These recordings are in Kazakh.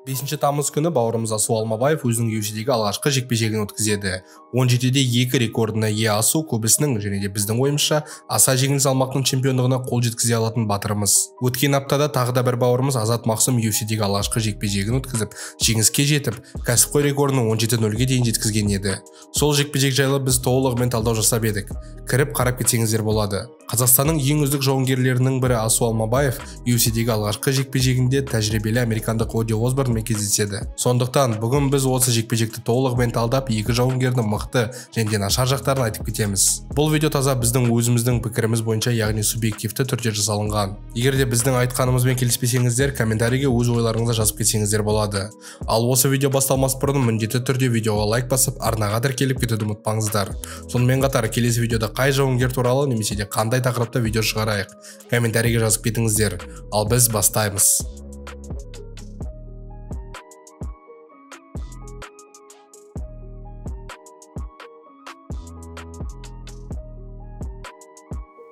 5 тамыз күні бауырымыз Асу Алмабаев өзінің UFC-дегі алғашқы жекпе-жегін өткізеді. 17-де 2 рекордына ие Асу көбісінің және де біздің ойымызша аса жеңіл салмақтың чемпиондығына қол жеткізе алатын батырымыз. Өткен аптада тағы да бір бауырымыз Азат Мақсұм UFC-дегі алғашқы жекпе-жегін өткізіп, жеңіске жетіп, кәсіпқой рекордын 17-0-ге дейін жеткізген еді. Сол жекпе-жек жайлы біз толығымен талдау жасап едік. Кіріп қарап кетсеңіздер болады. Қазақстанның ең үздік жауынгерлерінің бірі Асу Алмабаев UFC-дегі алғашқы жекпе-жегінде тәжірибелі американдық Оди Осборнмен кездеседі. Сондықтан бүгін біз осы жекпе-жекті толығымен талдап, екі жауынгердің мықты және де нашар жақтарын айтып кетеміз. Бұл видео таза біздің өзіміздің пікіріміз бойынша, яғни субъективті түрде жасалынған. Егер де біздің айтқанымызбен келіспесеңіздер, комментарийге өз ойларыңызды жазып кетсеңіздер болады. Ал осы видео басталмас бұрын міндетті түрде видеоға лайк басып, арнаға тіркеліп кетуді ұмытпаңыздар. Сонымен қатар келесі видеода қай жауынгер туралы немесе де қандай тақырыпта видео шығарайық, комментарийге жазып кетіңіздер. Ал біз бастаймыз.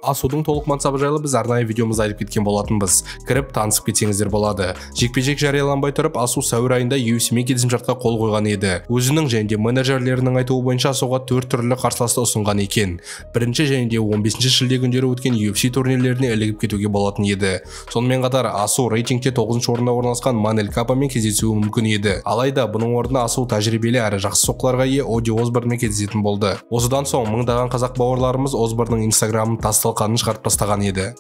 Асудың толық мансабы жайлы біз арнайы видеомызда айтып кеткен болатынбыз. Кіріп танысып кетсеңіздер болады. Жекпе-жек жарияланбай тұрып, Асу сәуір айында UFC-мен келісімшартқа қол қойған еді. Өзінің және де менеджерлерінің айтуы бойынша Асуға 4 түрлі қарсыласты ұсынған екен. 1 және де 15 шілде күндері өткен UFC турнирлеріне ілігіп кетуге болатын еді. Сонымен қатар Асу рейтингте 9 орында орналасқан Манель Капамен кездесуі мүмкін еді. Алайда бұның орнына Асу тәжірибелі әрі жақсы соққыларға ие Оди Осборнмен кездесетін болды. Осыдан соң мыңдаған қазақ бауырларымыз Осборнның инстаграмын тас-талқанын шығарып тастаған еді.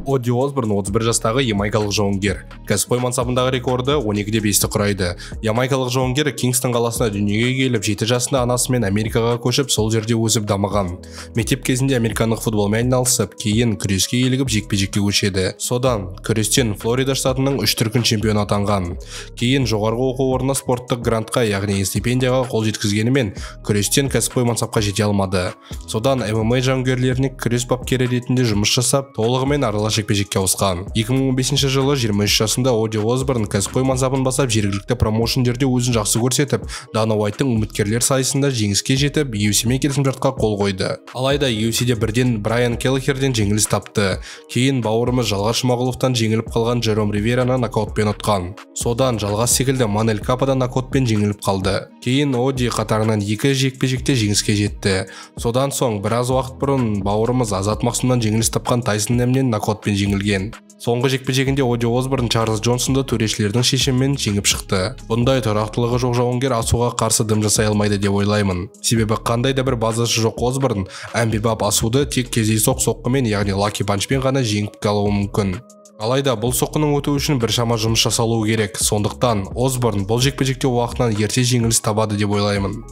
Оди Осборн 31 жастағы ямайкалық жауынгер. Кәсіпқой мансабындағы рекорды 12-де 5-ті құрайды. Ямайкалық жауынгер Кингстон қаласына дүниеге келіп, 7 жасында анасымен Америкаға көшіп, сол жерде өсіп дамыған. Мектеп кезінде американдық футболмен айналысып, кейін күреске елігіп жекпе-жекке көшеді. Содан күрестен Флорида штатының 3 дүркін чемпионы атанған. Кейін жоғарғы оқу орнына спорттық грантқа, яғни стипендияға қол жеткізгенімен, күрестен кәсіпқой мансапқа жете алмады. Содан ММА жауынгерлеріне күрес бапкері ретінде жұмыс жасап, толығымен аралас жекпе-жекке ауысқан. 2015 жылы 23 жасында Оди Осборн кәсіпқой мансабын басап, жергілікті промоушендерде өзін жақсы көрсетіп, Дана Уайттың үміткерлер сайысында жеңіске жетіп, UFC-мен келісімшартқа қол қойды. Алайда UFC-де бірден Брайан Келлихерден жеңіліс тапты. Кейін бауырымыз Жалғас Жұмағұловтан жеңіліп қалған Джером Ривераны нокаутпен ұтқан. Содан Жалғас секілді Манель Кападан нокаутпен жеңіліп қалды. Кейін Оди қатарынан 2 жекпе-жекте жеңіске жетті. Содан соң біраз уақыт бұрын бауырымыз Азат Мақсұмнан жеңіліс тапқан Тайсон Нэмнен нокаутпен жеңілген. Соңғы жекпе-жегінде Оди Осборн Чарльз Джонсонды төрешілердің шешімімен жеңіп шықты. Бұндай тұрақтылығы жоқ жауынгер Асуға қарсы дым жасай алмайды деп ойлаймын. Себебі қандай да бір базасы жоқ Осборн әмбебап Асуды тек кездейсоқ соққымен, яғни лаки панчпен ғана жеңіп қалуы мүмкін. Алайда бұл соққының өтуі үшін біршама жұмыс жасалуы керек. Сондықтан Осборн бұл жекпе-жекте уақытынан ерте жеңіліс табады деп ойлаймын.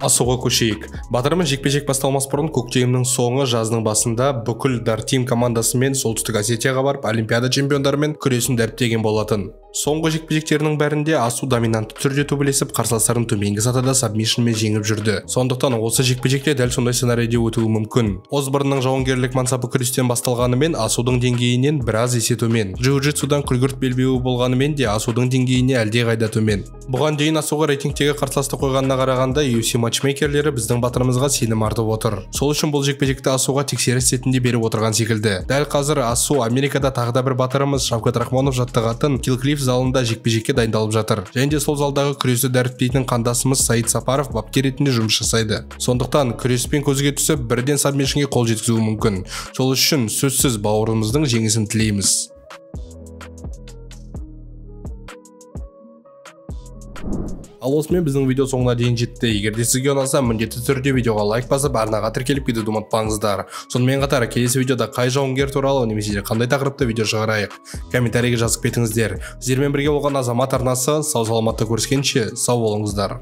Асуға көшейік. Батырымыз жекпе-жек басталмас бұрын көктемнің соңы жаздың басында бүкіл Дартим командасымен Солтүстік Осетияға барып, Олимпиада чемпиондарымен күресін дәріптеген болатын. Соңғы жекпе-жектерінің бәрінде Асу доминантты түрде төбелесіп, қарсыластарын төменгі сатыда сабмишнмен жеңіп жүрді. Сондықтан осы жекпе-жекте дәл сондай сценарийде өтуі мүмкін. Осборнның жауынгерлік мансабы күрестен басталғанымен Асудың деңгейінен біраз есе төмен. Джиу-джитсудан күлгірт белбеуі болғанымен де Асудың деңгейіне әлдеқайда төмен. Бұған дейін Асуға рейтингтегі қарсыласты қойғанына қарағанда UFC матчмейкерлері біздің батырымызға сенім артып отыр. Сол үшін бұл жекпе-жекті Асуға тексеріс ретінде беріп отырған секілді. Дәл қазір Асу Америкада тағы да бір батырымыз Шавкат Рахмонов жаттығатын Килклиф залында жекпе-жекке дайындалып жатыр. Және де сол залдағы күресті дәріптейтін қандасымыз Саид Сапаров бапкер ретінде жұмыс жасайды. Сондықтан күреспен көзге түсіп, бірден сабмишнге қол жеткізуі мүмкін. Сол үшін сөзсіз бауырымыздың жеңісін тілейміз. Ал осымен біздің видео соңына дейін жетті. Егер де сізге ұнаса, міндетті түрде видеоға лайк басып, арнаға тіркеліп кетуді ұмытпаңыздар. Сонымен қатар келесі видеода қай жауынгер туралы немесе қандай тақырыпта видео шығарайық, комментарийге жазып кетіңіздер. Сіздермен бірге болған Азамат арнасы. Сау саламатта көріскенше, сау болыңыздар.